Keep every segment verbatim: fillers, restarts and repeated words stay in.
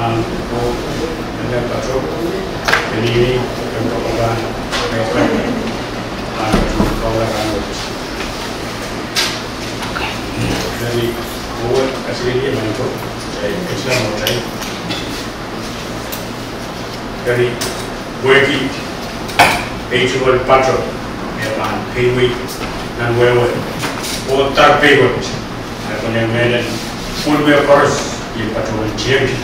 Nan ko, nan pato, penini, ken ko pahn, ken ko pahn, nan pato, kau la kan wet. Nani, ko wet, kasi ni, nan ko, eh, kasi na mo tai. Eri, wehwehki, ei tungoal pato, e pahn keiwei, nan wehwe, oh tarpei wet, a konehng mehlel, pwulme koaros, ien pato en tiengki,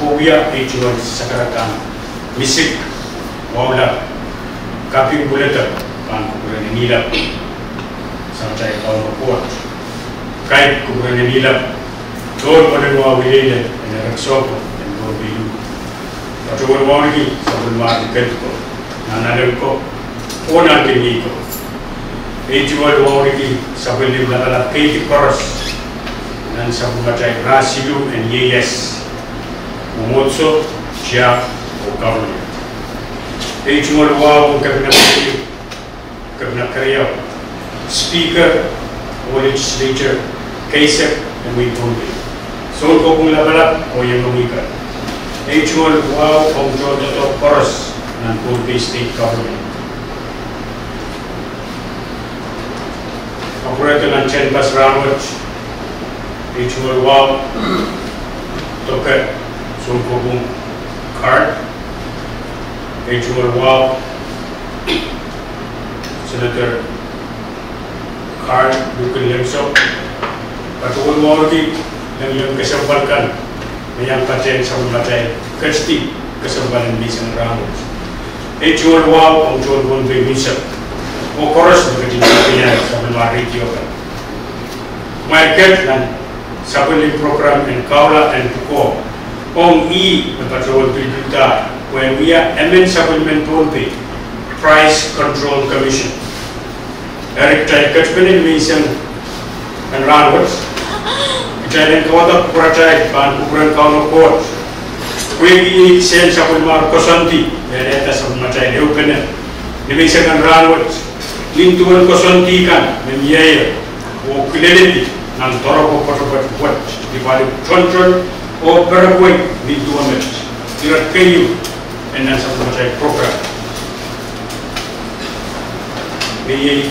oh wia ei tungoal sakaradahn, misik, wahu lap, kaping pwuledo, pahn kupwuren en ilap, samatail Kauno Koht. Kaidehn kupwuren en ilap, tohn mwaren wahu ileile, en erek sohpo, en Pohnpei luhk. Patohwan wauneki, sapwellimomwi keid ko, nan alen ko, oh nan kemih ko. Ei tungoal wauneki, sapwellimomwi lapalap keidi koaros, nan sapwellimatail rahn siluh en ieias. Mwomwohdiso, tiahk, oh government. Ei tungoal wahu ong Kepina Keriau, Kepina Keriau, Speaker, oh Legislature, keisek, en wehi Pohnpei. Sounkopwung lapalap, oh iengomwi kan. Ei tungoal wahu ong tohn doadoahk koaros, nan Pohnpei State Government. Operator nan tehnpas rahnwet, ei tungoal wahu, Doke Sounkopwung Carl, ei tungoal wahu, Senator Carl Luken Lemso, patohwan wauneki, leng leng kesempwal kan, me iang patehng sapwellimatail, kesti, kesempwal en menseng rahnwet. Ei tungoal wahu, ong tohn Pohnpei unsek, oh koaros me ketin sapwellimomwi radio kan. Kumwail keid nan sapwellime program en Kaula en Pwukoa, ong ih me patohwan pilipildahr, pwe wia emen sapwellimen Pohnpei, Price Control Commission. Eri kitail ketikihong menseng en rahnwet, kitail en kaunopada pahn kupwuren Kauno Koht, pwehki ih sehn sapwellimomwi koasoandi, me lelehda sapwellimatail ehupene, ni menseng en rahnwet, nin duwen koasoandi kan, me mie ie, oh kileledi, nan doaropwe pwetepwet wet, ni pali toantoan, oh perepwei, nin duwe met, ire keieu, en nan sapwellimatail program. Me iei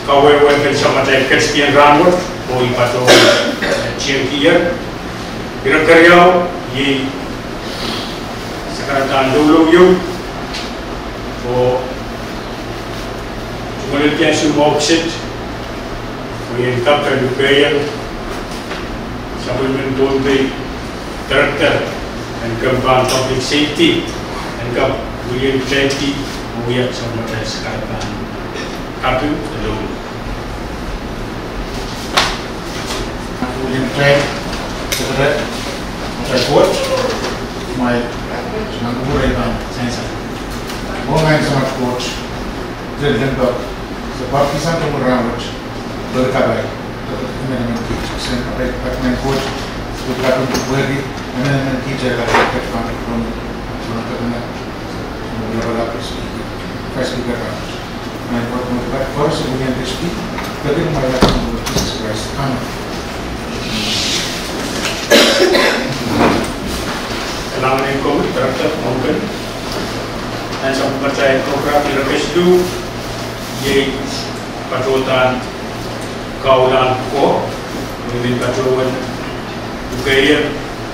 kawehwehpen samatail ketiket en rahnwet, oh I patohwan tiengki ie. Ire keriau, iei sakaradahn loulou ieu, oh tungoal en ansou mwahu kiset, oh I en kak lukehiong sapwellimen Pohnpei, Director en kempen Public Safety, en kak wiliandi oh wia sapwellimatail sakaradahn kaping loulou. Wiliandi, Secretary, matail Koht, kumwail, nan kupwure pahn sansal. Mwohn samat Koht, lel limpoak, se pahn kisang tungoal rahnwet, pwehki kapai, emenemen kiht, sen kapai, kapai mehn Koht, pwehki kaping pwehki, emenemen kiht, e kapai, kapai, kapai, kapai, Vice Speaker, Vice Speaker, Vice Speaker. Amen. Kalahngan en komwi, Director, Mountain. Nan sapwellimatail program ire kesiluh, iei patohdahr Kaula en Pwukoa, me I men patohwan lukehiong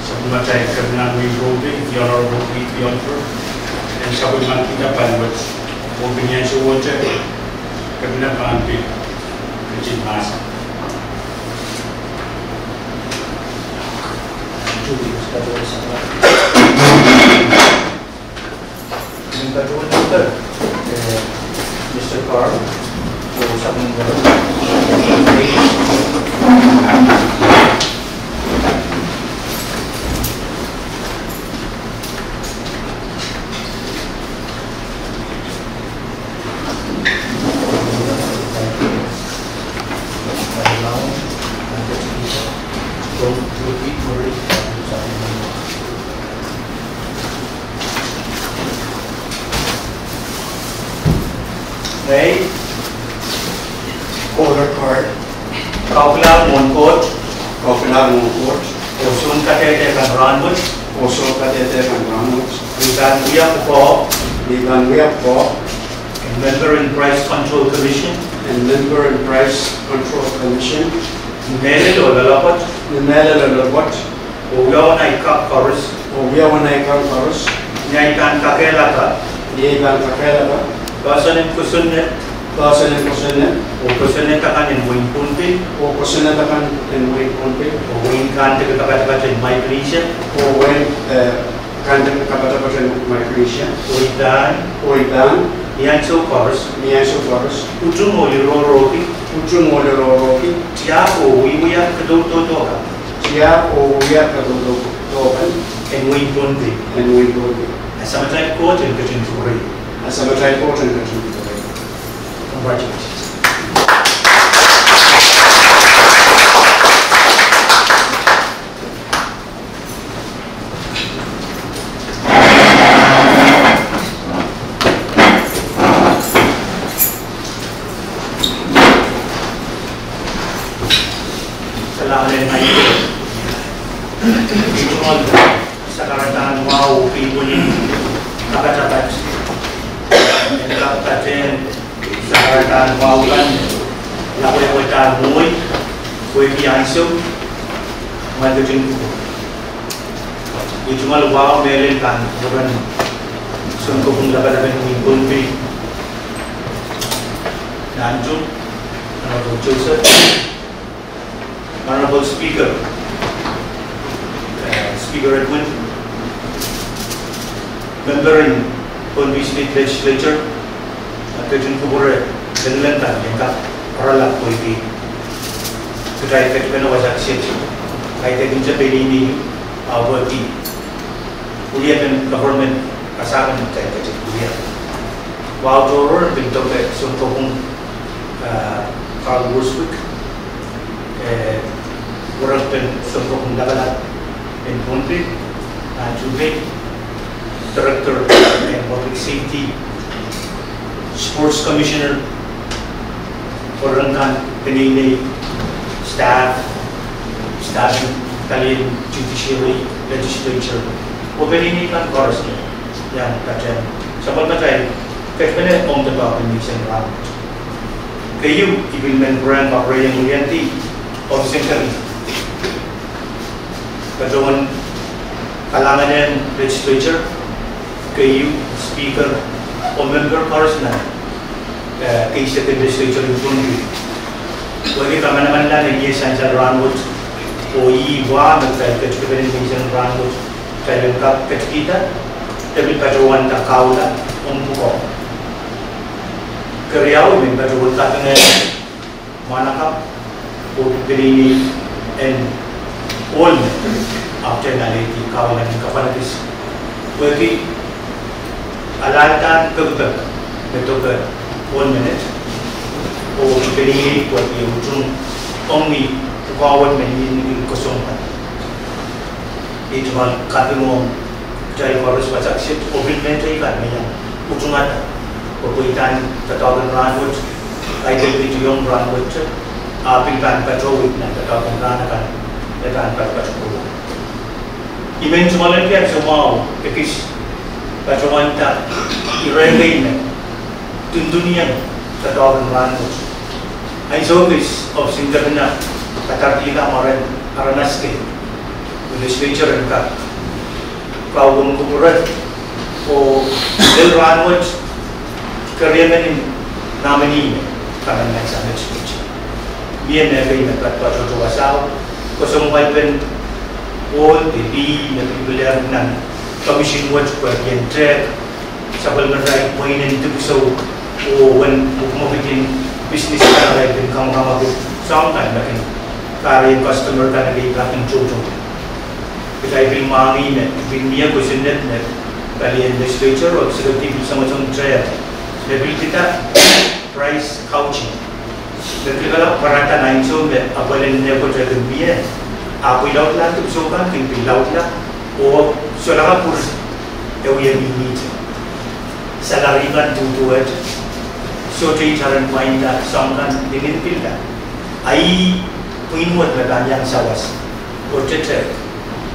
sapwellimatail Kepina en wehin Pohnpei, the Honorable Pete Bjornfot, en sapwellimanikihda paliwet, oh pil ni ansou wet, Kepina pahn pil ketin mahsen. Mister Carl, oh sapwellimen Ngehi, Kohler Carl, kaukilahr mwohn Koht, kaukilahr mwohn Koht, oh soun kak Kadehde kan rahnwet. Oh soh kadehde kan rahnwet. I pahn wia pwukoa. I pahn wia pwukoa. En member en Price Control Commission. En member en Price Control Commission. Ni mehlel oh loalopwoat. Ni mehlel oh loalopwoat. Oh wiawi ahi kak koaros. Oh wiawi ahi kak koaros. Ni ahi pahn kakehlaka. Ni ahi pahn kakehlaka. Poahsoan en kosonned. Poahsoan en kosonned. Oh kosonned akan en wehin Pohnpei. Oh kosonned akan en wehin Pohnpei. Oh wehin kahntekipene kapatapat en Micronesia. Oh wehin, eh, kahntekipene kapatapat en Micronesia. Oh i pahn. Oh i pahn. Ni ansou koaros. Ni ansou koaros. Utung oh lirohrohki. Utung oh lirohrohki. Tiahk oh wiewia kadaudodo kan. Tiahk oh wiewia kadaudodo kan. En wehin Pohnpei. En wehin Pohnpei. A Samatail Koht en ketin kupwurei. A Samatail Koht en ketin kupwurei. Congratulations. Kalahngan en Maing Koht. Iei sakarada en wahu oh pwihn en kapatapat. En kapatapat en sakarada en wahu kan, lapwehpwehda mwohi, pwehki ansou, mwail ketin kupwur. Iei tungoal wahu mehlel kan kupwuren Sounkopwung Lapalap en wehin Pohnpei. Nantihong, Honorable Joseph, Honorable Speaker, eh, Speaker Edwin, member en Pohnpei State Legislature, a ketin kupwure lengileng kan en kak oaralap pwehki kitail ketipene wasa kiset, kaidehkin peneinei, a pwehki wiepen government, kasapin kitail ketin wia. Wahu tohrohr pil doke Sounkopwung, ah, Carl Worswick, eh, werekpen Sounkopwung Lapalap en Pohnpei, ah, Pohnpei, Director en Public Safety, Sports Commissioner, werenkan, peneinei, staff, staff en palien judiciary, legislature, oh peneinei kan koaros me iang patehng sapwellimatail ketipene ong department en rahnwet. Keieu, I pil men pwurehng kapwurehiong William D. Office en Kepina, patohwan kalahngan en legislature, keieu, speaker, oh member koaros nan, eh, keisek en legislature en Pohnpei. Pwehki kamanamanla me iei sansal rahnwet, oh ih wa me kitail ketikipene menseng rahnwet, kitail en kak ketikihda, de pil patohwanda kahula ong pwukoa. Keriau, I men patohwan kapinga mwahnakapw oh peneinei en ohl me, ahpw kitail alehdi kahula en kapwal kis. Pwehki alahlda pekipek me doke ohl menet, oh peneinei pwehki utung ong ni pwukoa wet me mihmi ni kosong kan. Iei tungoal kaping ong kitail koaros wasa kiset oh pil mehteikan me iang utungada, pwe pweidahn doadoahk en rahnwet, kaidehn kitail ong rahnwet, a pil pahn patohwei nan doadoahk en rahn akan me pahn patopato. I men tungoal en pil soumwahu ekis patohwanda ire kei me tuntunihong doadoahk en rahnwet. Ansou kis Office en Kepina kadarkihla mwaren aramas kei, legislature en kak kauwehn kupwure, oh lel rahnwet keriemen nominee me kaman nan Samatail Koht. Mie mehkei me patopato wasao, kosong palipen ohl de lih me pil pilehr nan commission wet pwehki en tehk sapwellimatail mweinen dipwisou oh uwen mwekimwekid en business kan, arail kin kamwakamwakid soahng kan me kin kahrehiong customer kan ekei pak en tohto. Kitail pil mwahngih me pil mie kosonned me palien legislature oh executive pil songosong tehk me pil kihda price gouging. Me pil kalap pwarada nan ansou me apwal en mehkot kin mie, ahpw pil laudla dipwisou kan kin pil laudla, oh solahr kapwurehng ehu mihmihte. Salary kan duduwehte, sohte itar en pwainda soahng kan nin pil la. A ih pwihn wet me pahn iang sawas oh tehtehk.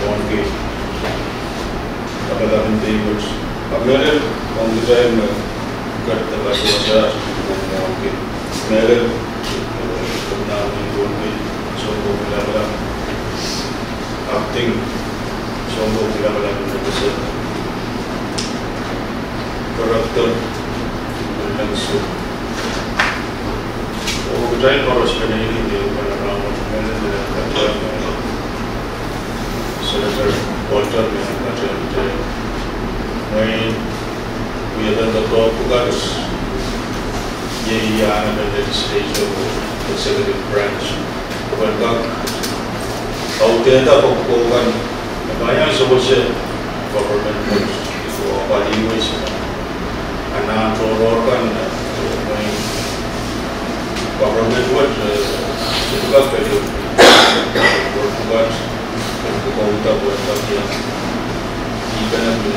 Pohnpei. Kapakap en Depit. Ahpw mehlel ong kitail me kat de patohsang nan Pohnpei. Mehlel nan Pohnpei, sounkoa kilang kilang, acting, sounkoa kilang kilang, director, nan su. Oh kitail koaros pahn ih de pahn rahnwet, mehlel me kat de Senator Walter me kat de, mwein wiepen doadoahk pwukat, iei iang me legislature, executive branch, pwe en kak audehda pwukoa kan, me pahn iang sewese government wet, oh pali wet, anahn tohrohr kan, mwein government wet, eh, sohte kak pali wet pwukat. Kouda pwehn kak iang, I pene pil.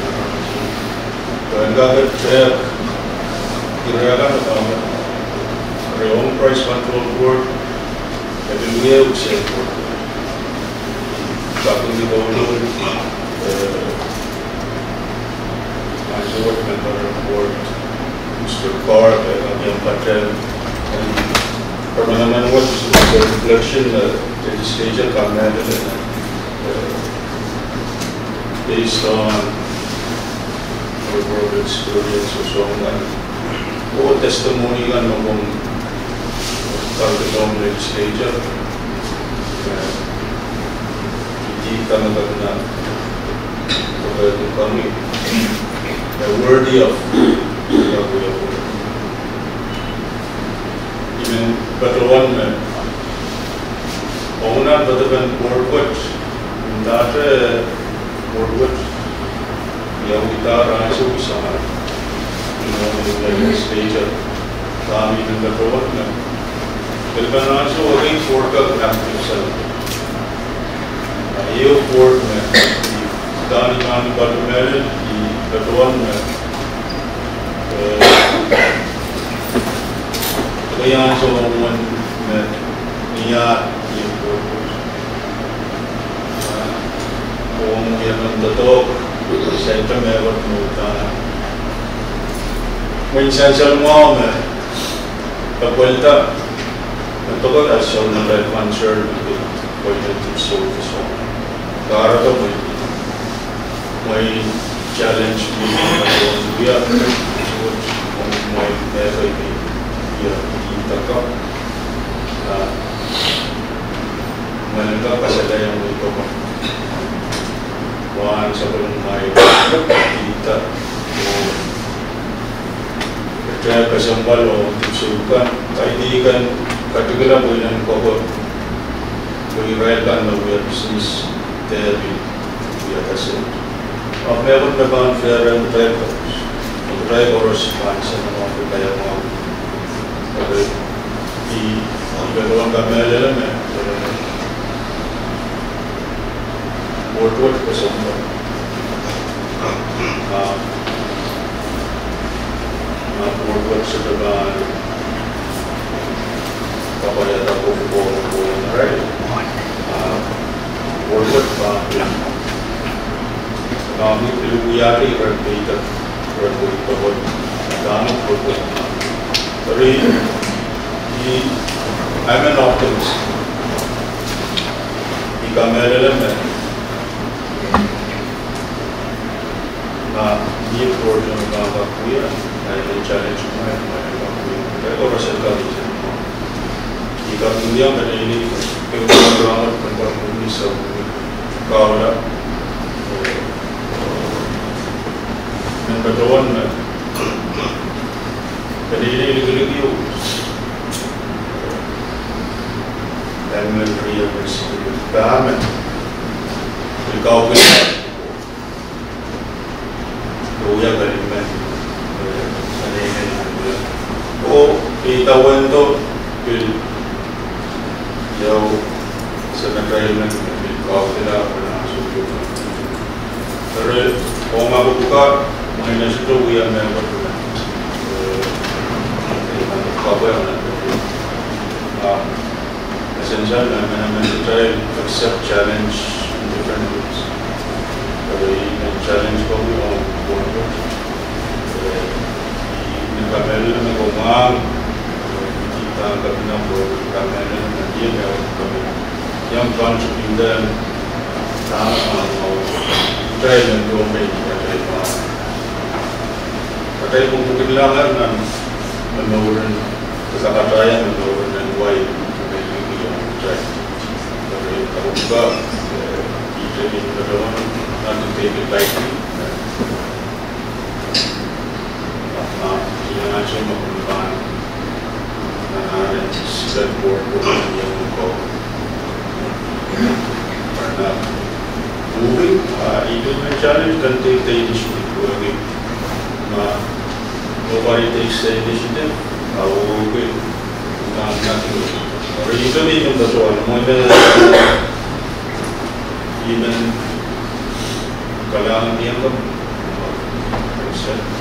Pwehn kak e tehk, ire kan e kak, ire ong Price Control Board, e pil wia uksel board. Kak ni kouda, eh, Answer wet member of board, Mister Carr, eh, kak iang patel, eh, permanent wet, Mister Reflection, eh, legislature, kamehlele, eh, based on our work experience or so on, oh testimony kan me komw kak iang legislature, eh, I dih kak me kak na, eh, kak ni, eh, worthy of, I men patohwan me, ong nan patohwan board wet, ndahte board wet, ia wida rahnso wi samar. Ino, ino legislature, dahme I men patohwan me, pil pahn rahnso, okay, board kan active sel. Ia board me, I dahn I pahn patohwan me, I patohwan me, eh, pil rahnso wen me, ni ia, ia board wet. Ong ia nan doadoahk, sehse me wet me udahn. Mwein sansal mwahu me, kapwelda, me doadoahk a sohte me concern me pil, pwelda tisoh tisoh. Kahrepe mwein, mwein challenge me, ia, mwein me, ia, ia, ia, ia, Mwein kak kasalehda iang wei pokon. Wahn sapwellimamwail, ih, oh, ete kesempwal oh dipwisou kan, kaidehn kan, katikila pwe nen koakoa, pwe irail kan me wia business, de pil wia kasik. Ahpw mehkot me pahn fehre, kitail koaros, kitail koaros pahn sehse mwahu, kitail mwahu. Eri, I, I patohwan kamehlele me, eh, board wet kesempwal. Ah, ah, board wet sohte pahn kapwaiada pwukoa, pwukoa, right? Ah, board wet pahn, pahn pil wiahki ren peidek, ren peidek, dahme board wet. Eri, I, I am an optimist. I kamehlele me, ah, ni board me pahn kak wia, ah, I men challenge me, me pahn kak wia. Kitail koaros en kak ese. I kak wia me ni, ni, ke wia me pahn kak wia, so, kaula. Men patohwan me, pene ine likilik ieu. Pahn men ria me sihpw pahn men. Pil kauki. Ko wia kalimen. Pene ine likilik. Oh, ih, idawehn doh, pil. Iau, senator men, pil kaukila, pil ansou. Eri, ong ahpw pwukat, mwein e sohte wia me pwukat. Eh, eh, kapwa, ah, essential me, me, me, kitail accept challenge in different ways. Eri, I men challenge ko ong board wet. Eri, I men kamehlele me komw, eh, I dahn kapinga board, kamehlele me, I men kamehlele. Iang contribute, ah, ah, ah, kitail en dohme, kitail en dohme. Kitail pwupwukidla nan, nan mouren, kitail kataia nan mouren nan wai, kitail pwupwukidla. Kitail, kitail, eh, kitail, kitail, kitail, kitail, kitail, Moving, ah, I pil men challenge kan te, te initiative wehwehki. Ma, nobody takes the initiative, ah, wehwehki, ah, nothing. Eri I pil men patohwan, mwein, I Kalahngan iang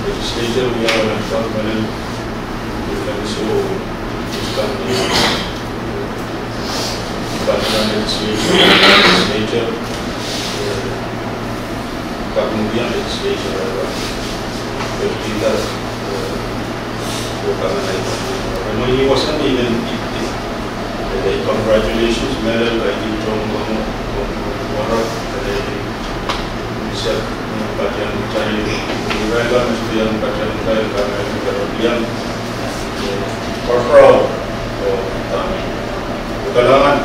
legislature, we are welcome, and we can also discuss the legislature, legislature, uh, Government legislature, uh, the leader, uh, And I, I congratulations, Mehlel, I give to Moro, and I, Mister Patian Chai, Ibrahim, Mister Patian Chai, Karabian, Korporao, Tami. Kalahngan.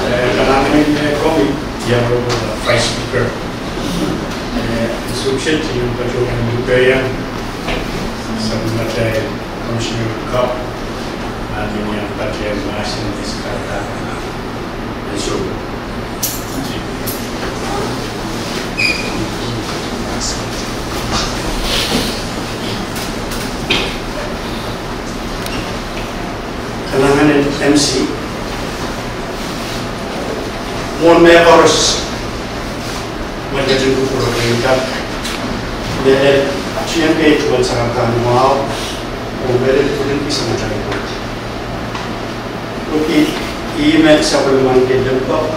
Eh, kalahngan en, eh, komwi, iang Vice Speaker. Eh, sukset iang patohwan lukehiong sapwellimatail Commissioner Kopp, ah, me iang patohwan mahsen diskatta. And so, Kalahngan en M C. Mwohn mehkoaros, me ketin kupwurokei kak, me T M K tuhwan sakarada wahu, oh me pwilin kis matail. Oke, ih me sapwellimanki limpoak,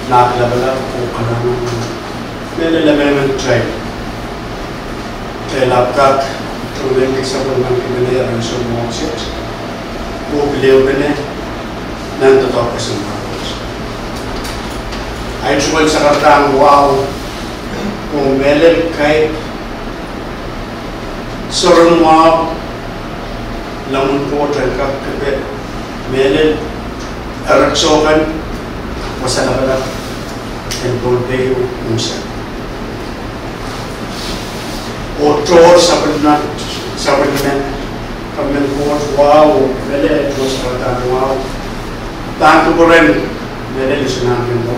lapalap oh kalahngan. Mehlel emenemen kitail, kitail ahpw kak tungoalenki sapwellimanki mehlel ansou mwahu kiset, oh pil ehupene nan doadoahk kesempwal. Ahi tuhwan sakarada wahu, oh mehlel kaidehn soaren wahu, lemmwin Koht en kak kepe mehlel erekiso kan, wasa lapalap en Pohnpei oh unsek. Oh tohrohr sapwellimen, sapwellimen, kamen Koht wahu, mehlel tohrohr sakarada wahu, pahn kupwuren mehlel isonahnken ko.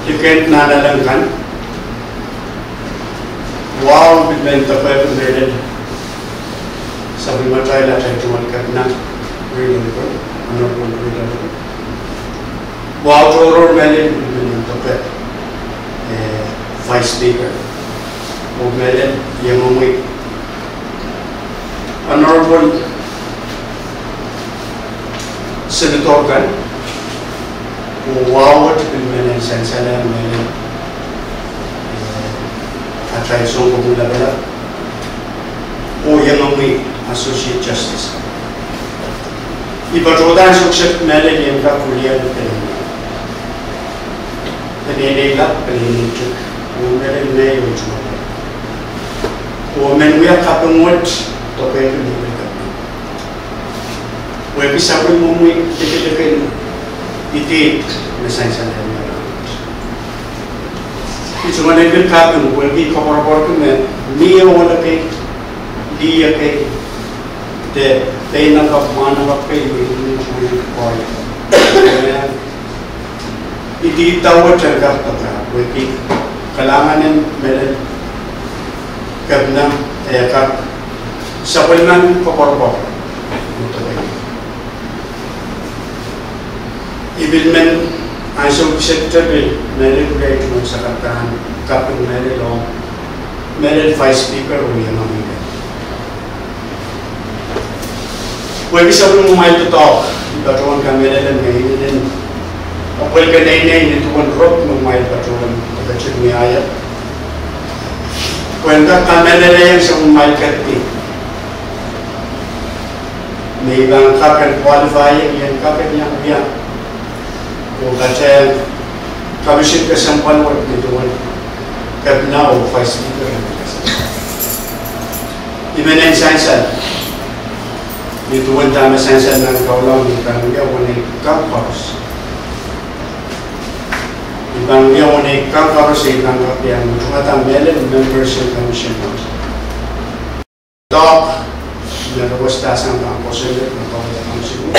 Likin nanalek kan, wahu pil men doadoahk mehlel sapwellimatail atail tungoal Kepina, Rita Lugo, Honorable Rita Lugo. Wahu tohrohr mehlel pil men doadoahk, eh, Vice Speaker. Oh mehlel iengomwi Honorable Senator kan, oh wahu wet pil men sansal mehlel, eh, atail Sounkopwung Lapalap, oh iengomwi Associate Justice. I patohdo sukset mehlel iang kak wilian pene Peneinei lap, peneinei tik, oh mehlel me iang tuhwong. Oh men wia kaping wet, doadoahk en liwil kak. Pwehki sapwellimomwi likilik en idihd me sansal en marain. I tungoalenki kaping pwehki koapworopworki me mie ohl ekei, lih ekei, de pein kapw, mwahnakapw kei, me inenen tuwei koahiek. Idihda wet en kak doadoahk, pwehki kalahngan en mehlel Kepina, eh, kak sapwellimen koapworopwor. I pil men ansou kiset tepil mehlel pwuleik me sakarada kaping mehlel ong mehlel Vice Speaker oh iengomwi. Pwehki sapwellimomwi doadoahk, I patohwan kamehlele me inenen apwal keneinei ni duwen rop me kumwail patohwan keketik ni ahi. Pwehki I kak kamehlele iang sapwellimomwi kepina me I pahn kak en qualify, I en kak en iang wia oh patohwan commission kesempwal wet ni duwen Kepina oh Vice Speaker. I men sansal ni duwen dahme sansal nan Kauno, I pahn wia wenei kan koaros. I pahn wia wenei kan koaros, I pahn kak iang tungada mehlel members en commission wet. Doadoahk me koaros sang pahn koasoia me koaros commission wet.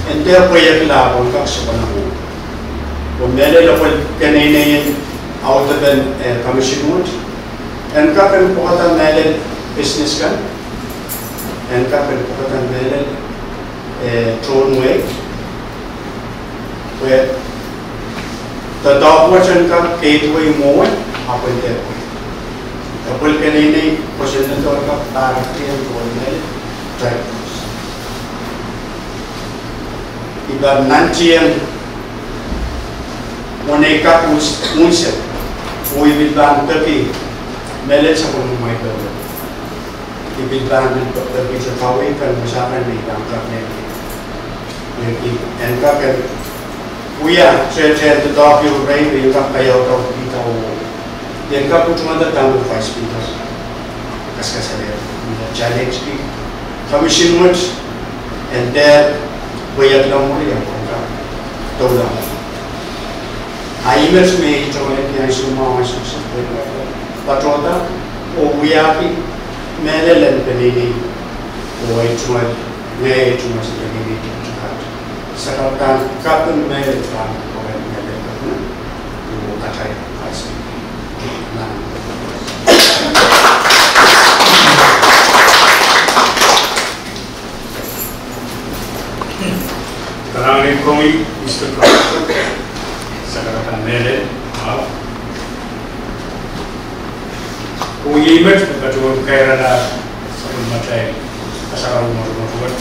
En dehr pweiekla pwehn kak sapwellime. Oh mehlel apwal keneinei en audepen, eh, commission wet. En kak en pwekada mehlel business kan. En kak en pwekada mehlel, eh, tohn wehi. Pwe doadoahk wet en kak keid wehi mwowe, ahpw en dehr pwil. E pwil keneinei, pwe sen doadoahk kak pahrek en pwil mehlel, typhoid. I pahn nantihong wenei kak uns-, unsek, oh I pil pahn peki mehlel sapwellimamwail doula. I pil pahn pil pe-, peki te kaweid kan, wasa kan me I pahn kak lel. Pwehki en kak en wia, te, te, te doadoahk ehu rehi, me I kak kaiauda Piter oh. I en kak pwurehng dah me Vice Piter kaskasale, me challenge ki commission wet, en dehr pweiek lamwuri, en kak doula. A I met me I tungoale ni ansou mwahu, ansou sehse, patohda oh wiahki mehlel en peneinei, oh I tungoal, ngehi I tungoal se peneinei tukat. Sakaradahn kaping mehlel pahn koaros mehlel kaping, oh atail Vice Piter. Nan Kalahngan en komwi, Mister Clark. Sakaradahn mehlel, ahpw oh iei met me patohwan kairada sapwellimatail kasarawi mwotomwot wet.